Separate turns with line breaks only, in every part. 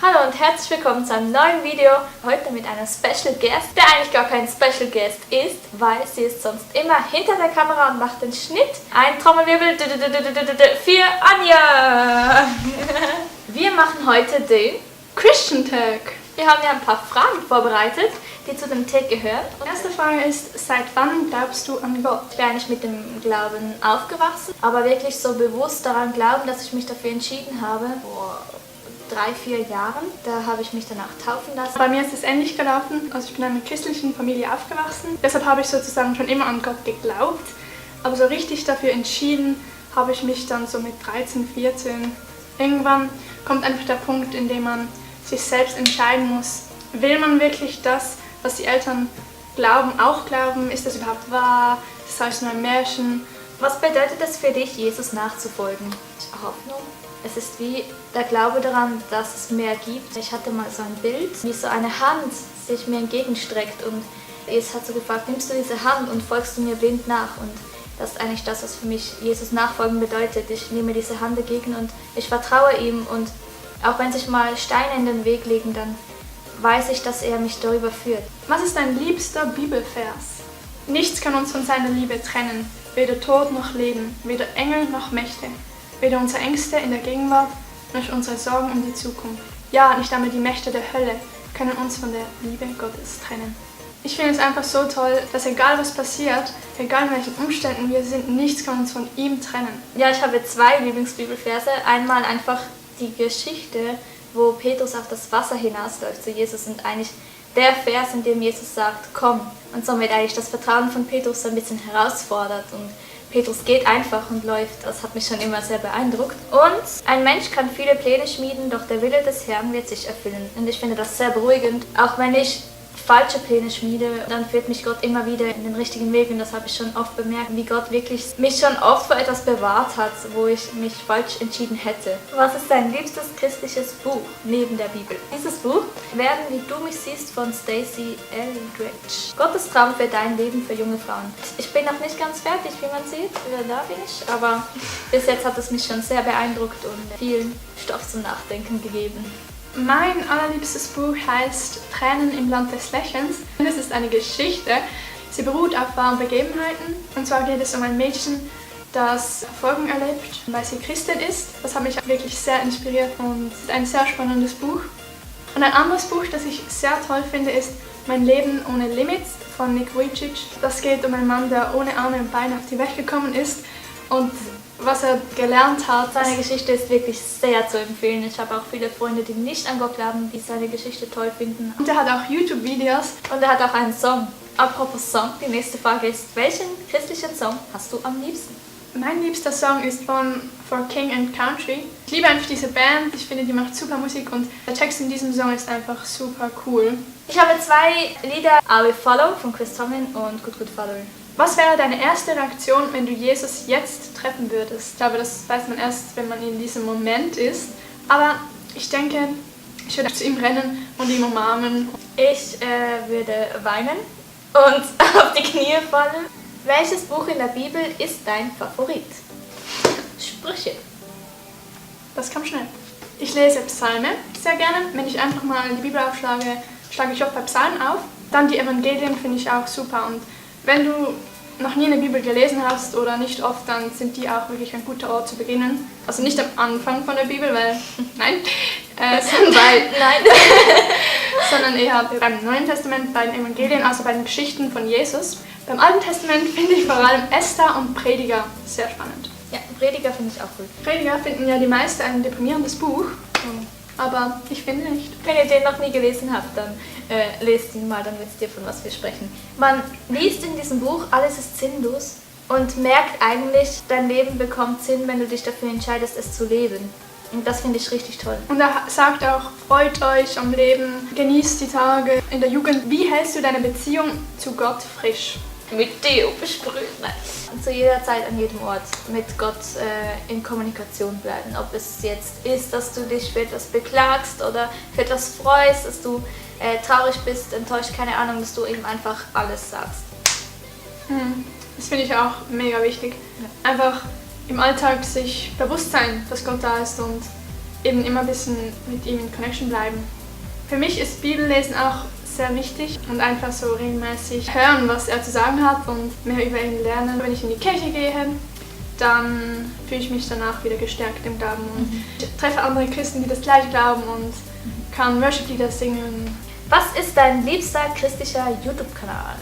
Hallo und herzlich willkommen zu einem neuen Video. Heute mit einer Special Guest, der eigentlich gar kein Special Guest ist, weil sie ist sonst immer hinter der Kamera und macht den Schnitt. Ein Trommelwirbel für Anja. Wir machen heute den
Christian Tag.
Wir haben ja ein paar Fragen vorbereitet, die zu dem Tag gehören.
Die erste Frage ist, seit wann glaubst du an Gott?
Ich bin eigentlich mit dem Glauben aufgewachsen, aber wirklich so bewusst daran glauben, dass ich mich dafür entschieden habe, vor 3-4 Jahren. Da habe ich mich danach taufen lassen.
Bei mir ist es ähnlich gelaufen. Also ich bin in einer christlichen Familie aufgewachsen. Deshalb habe ich sozusagen schon immer an Gott geglaubt. Aber so richtig dafür entschieden habe ich mich dann so mit 13, 14. Irgendwann kommt einfach der Punkt, in dem man sich selbst entscheiden muss, will man wirklich das, was die Eltern glauben, auch glauben? Ist das überhaupt wahr? Das heißt nur ein Märchen.
Was bedeutet es für dich, Jesus nachzufolgen? Hoffnung. Es ist wie der Glaube daran, dass es mehr gibt. Ich hatte mal so ein Bild, wie so eine Hand sich mir entgegenstreckt und Jesus hat so gefragt, nimmst du diese Hand und folgst du mir blind nach? Und das ist eigentlich das, was für mich Jesus nachfolgen bedeutet. Ich nehme diese Hand entgegen und ich vertraue ihm und auch wenn sich mal Steine in den Weg legen, dann weiß ich, dass er mich darüber führt.
Was ist dein liebster Bibelvers? Nichts kann uns von seiner Liebe trennen, weder Tod noch Leben, weder Engel noch Mächte. Weder unsere Ängste in der Gegenwart, noch unsere Sorgen um die Zukunft. Ja, nicht einmal die Mächte der Hölle können uns von der Liebe Gottes trennen. Ich finde es einfach so toll, dass egal was passiert, egal in welchen Umständen wir sind, nichts kann uns von ihm trennen.
Ja, ich habe 2 Lieblingsbibelverse. Einmal einfach die Geschichte, wo Petrus auf das Wasser hinausläuft zu Jesus und eigentlich der Vers, in dem Jesus sagt, komm. Und somit eigentlich das Vertrauen von Petrus ein bisschen herausfordert und Petrus geht einfach und läuft. Das hat mich schon immer sehr beeindruckt. Und ein Mensch kann viele Pläne schmieden, doch der Wille des Herrn wird sich erfüllen. Und ich finde das sehr beruhigend. Auch wenn ich falsche Pläne schmiede, dann führt mich Gott immer wieder in den richtigen Weg. Und das habe ich schon oft bemerkt, wie Gott wirklich mich schon oft vor etwas bewahrt hat, wo ich mich falsch entschieden hätte. Was ist dein liebstes christliches Buch neben der Bibel? Dieses Buch, Werden wie du mich siehst, von Stacey Eldridge. Gottes Traum für dein Leben für junge Frauen. Ich bin noch nicht ganz fertig, wie man sieht, da bin ich, aber bis jetzt hat es mich schon sehr beeindruckt und viel Stoff zum Nachdenken gegeben.
Mein allerliebstes Buch heißt Tränen im Land des Lächelns. Es ist eine Geschichte. Sie beruht auf wahren Begebenheiten. Und zwar geht es um ein Mädchen, das Verfolgung erlebt, weil sie Christin ist. Das hat mich wirklich sehr inspiriert und es ist ein sehr spannendes Buch. Und ein anderes Buch, das ich sehr toll finde, ist Mein Leben ohne Limits von Nick Vujicic. Das geht um einen Mann, der ohne Arme und Beine auf die Welt gekommen ist und was er gelernt hat.
Seine Geschichte ist wirklich sehr zu empfehlen. Ich habe auch viele Freunde, die nicht an Gott glauben, die seine Geschichte toll finden.
Und er hat auch YouTube-Videos.
Und er hat auch einen Song. Apropos Song, die nächste Frage ist, welchen christlichen Song hast du am liebsten?
Mein liebster Song ist von For King and Country. Ich liebe einfach diese Band, ich finde, die macht super Musik und der Text in diesem Song ist einfach super cool.
Ich habe 2 Lieder, I Will Follow von Chris Tomlin und Good Good Father.
Was wäre deine erste Reaktion, wenn du Jesus jetzt treffen würdest? Ich glaube, das weiß man erst, wenn man in diesem Moment ist. Aber ich denke, ich würde zu ihm rennen und ihn umarmen.
Ich würde weinen und auf die Knie fallen. Welches Buch in der Bibel ist dein Favorit? Sprüche.
Das kam schnell. Ich lese Psalme sehr gerne. Wenn ich einfach mal die Bibel aufschlage, schlage ich oft bei Psalmen auf. Dann die Evangelien finde ich auch super. Und wenn du noch nie eine Bibel gelesen hast oder nicht oft, dann sind die auch wirklich ein guter Ort zu beginnen. Also nicht am Anfang von der Bibel, weil nein, sondern eher beim Neuen Testament, bei den Evangelien, also bei den Geschichten von Jesus. Beim Alten Testament finde ich vor allem Esther und Prediger sehr spannend.
Ja, Prediger finde ich auch gut.
Prediger finden ja die meisten ein deprimierendes Buch, aber ich finde nicht.
Wenn ihr den noch nie gelesen habt, dann lest ihn mal, dann wisst ihr, von was wir sprechen. Man liest in diesem Buch, alles ist sinnlos und merkt eigentlich, dein Leben bekommt Sinn, wenn du dich dafür entscheidest, es zu leben. Und das finde ich richtig toll.
Und er sagt auch, freut euch am Leben, genießt die Tage in der Jugend. Wie hältst du deine Beziehung zu Gott frisch?
Mit Deo besprühen. Zu jeder Zeit, an jedem Ort mit Gott in Kommunikation bleiben. Ob es jetzt ist, dass du dich für etwas beklagst oder für etwas freust, dass du traurig bist, enttäuscht, keine Ahnung, dass du ihm einfach alles sagst.
Das finde ich auch mega wichtig. Ja. Einfach im Alltag sich bewusst sein, dass Gott da ist und eben immer ein bisschen mit ihm in Connection bleiben. Für mich ist Bibellesen auch sehr wichtig und einfach so regelmäßig hören, was er zu sagen hat und mehr über ihn lernen. Wenn ich in die Kirche gehe, dann fühle ich mich danach wieder gestärkt im Glauben und ich treffe andere Christen, die das gleiche glauben und kann Worship-Lieder singen.
Was ist dein liebster christlicher YouTube-Kanal?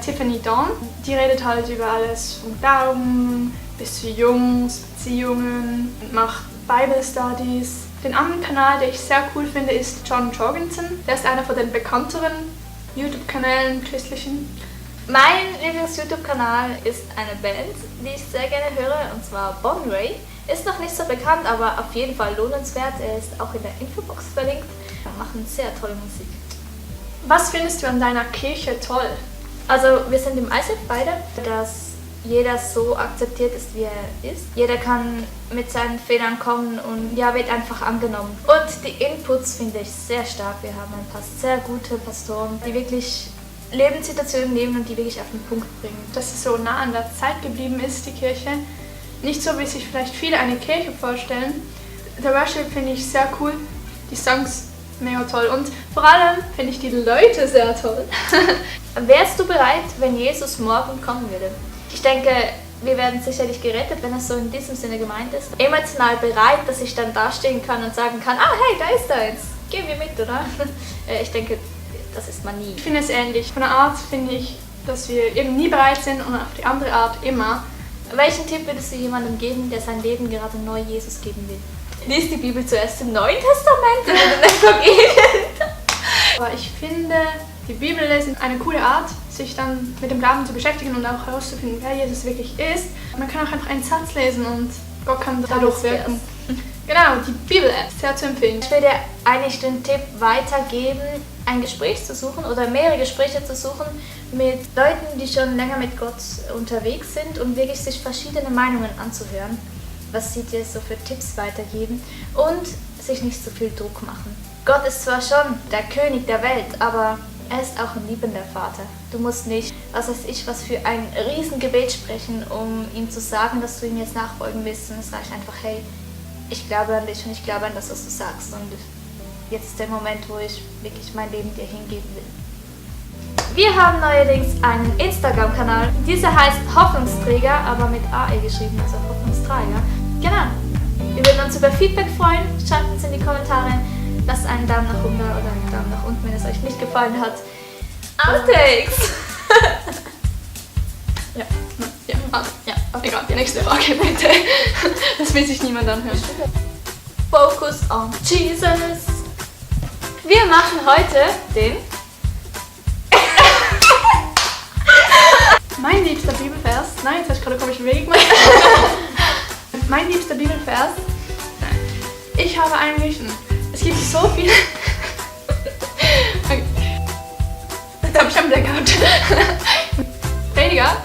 Tiffany Dawn, die redet halt über alles vom Glauben bis zu Jungs, Beziehungen und macht Bible Studies. Den anderen Kanal, den ich sehr cool finde, ist John Jorgensen. Der ist einer von den bekannteren YouTube-Kanälen christlichen.
Mein Lieblings-YouTube-Kanal ist eine Band, die ich sehr gerne höre, und zwar Bon Ray. Ist noch nicht so bekannt, aber auf jeden Fall lohnenswert. Er ist auch in der Infobox verlinkt. Wir machen sehr tolle Musik.
Was findest du an deiner Kirche toll?
Also wir sind im ICF beide, dass jeder so akzeptiert ist, wie er ist. Jeder kann mit seinen Fehlern kommen und ja, wird einfach angenommen. Und die Inputs finde ich sehr stark. Wir haben ein paar sehr gute Pastoren, die wirklich Lebenssituationen nehmen und die wirklich auf den Punkt bringen.
Dass sie so nah an der Zeit geblieben ist, die Kirche. Nicht so, wie sich vielleicht viele eine Kirche vorstellen. Der Worship finde ich sehr cool, die Songs mega toll und vor allem finde ich die Leute sehr toll.
Wärst du bereit, wenn Jesus morgen kommen würde? Ich denke, wir werden sicherlich gerettet, wenn es so in diesem Sinne gemeint ist. Emotional bereit, dass ich dann dastehen kann und sagen kann, ah hey, da ist er jetzt, gehen wir mit, oder? Ich denke, das ist man nie.
Ich finde es ähnlich. Von der Art finde ich, dass wir eben nie bereit sind und auf die andere Art immer.
Welchen Tipp würdest du jemandem geben, der sein Leben gerade neu Jesus geben will? Lies die Bibel zuerst im Neuen Testament oder in den Evangelien.
Aber ich finde, die Bibel ist eine coole Art, sich dann mit dem Glauben zu beschäftigen und auch herauszufinden, wer Jesus wirklich ist. Man kann auch einfach einen Satz lesen und Gott kann dadurch wirken. Genau, die Bibel ist sehr zu empfehlen.
Ich würde dir eigentlich den Tipp weitergeben, ein Gespräch zu suchen oder mehrere Gespräche zu suchen mit Leuten, die schon länger mit Gott unterwegs sind und wirklich sich verschiedene Meinungen anzuhören, was sie dir so für Tipps weitergeben und sich nicht so viel Druck machen. Gott ist zwar schon der König der Welt, aber er ist auch ein liebender Vater. Du musst nicht, was für ein Riesengebet sprechen, um ihm zu sagen, dass du ihm jetzt nachfolgen willst. Und es reicht einfach, hey, ich glaube an dich und ich glaube an das, was du sagst. Und jetzt ist der Moment, wo ich wirklich mein Leben dir hingeben will. Wir haben neuerdings einen Instagram-Kanal. Dieser heißt Hoffnungsträger, aber mit AE geschrieben, also Hoffnungsträger. Genau. Wir würden uns über Feedback freuen. Schreibt uns in die Kommentare. Lasst einen Daumen nach oben da oder einen Daumen nach unten, wenn es euch nicht gefallen hat. Outtakes!
Ja. Egal, die nächste Frage bitte. Das will sich niemand anhören.
Focus on Jesus. Wir machen heute den...
Mein liebster Bibelvers. Nein, jetzt habe ich gerade eine komische Bewegung gemacht. Mein liebster Bibelvers. Ich habe eigentlich... Es gibt so viele... Okay. Jetzt habe ich einen Blackout. Prediger.